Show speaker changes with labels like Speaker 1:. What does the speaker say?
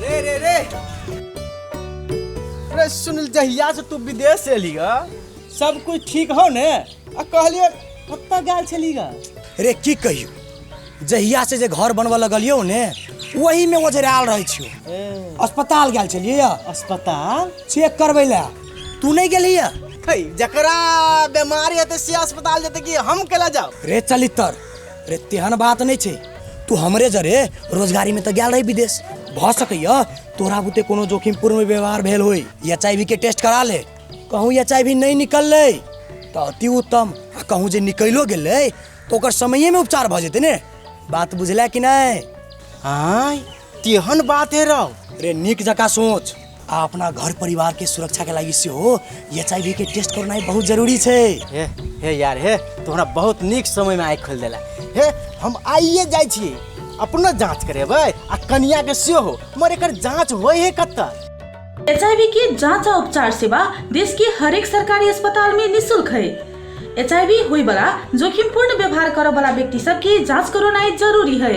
Speaker 1: रे रे रे रे सुनील, जहिया से तू विदेश से एली ग, सब कुछ ठीक हो ने? आ कहलिए कतऽ गेल छली ग?
Speaker 2: रे की कहियो, जहिया से जे घर बनबऽ लगलियौ ने, ओही में ओझरायल रहै छियौ।
Speaker 1: ए,
Speaker 2: अस्पताल गेल छलियै या।
Speaker 1: अस्पताल
Speaker 2: चेक करबै लए। तू नहि गेलही?
Speaker 1: है, जकरा बीमारी हेतै से अस्पताल जेतै कि हम केला जाउ?
Speaker 2: रे चलितर रे, तेहन बात नहि छै। तू हमरे जरे रोजगारी में तऽ गेल रही विदेश, भऽ सकैया तोरा बुते कोनो जोखिमपूर्ण व्यवहार भेल होई। एच I V के टेस्ट करा ले। कहूँ एच I V नहि निकललै तऽ अति उत्तम, आ कहूँ जे निकलियो गेलै तऽ ओकर समयेमे उपचार भऽ जेतै ने। बात बुझलै कि नहि?
Speaker 1: आय, तेहन बात है रौ?
Speaker 2: रे, नीक जकाँ सोच, आ अपना घर परिवार के सुरक्षा के लागि सेहो एच I V के टेस्ट करनाइ बहुत जरूरी छै।
Speaker 1: हे हे यार, हे तो हमरा बहुत नीक समय में आँखि खोलि देला। हे, हम आइए जाइ छी, अपनो जांच करेबै आ कनिया के सेहो। मगर एकर जांच होइ है कतऽ?
Speaker 3: एचआईवी के जांच आ उपचार सेवा देश के हरेक सरकारी अस्पताल में निशुल्क है। एचआईवी होय वाला जोखिमपूर्ण व्यवहार करऽ वाला व्यक्ति सबके जांच करौनाइ जरूरी है।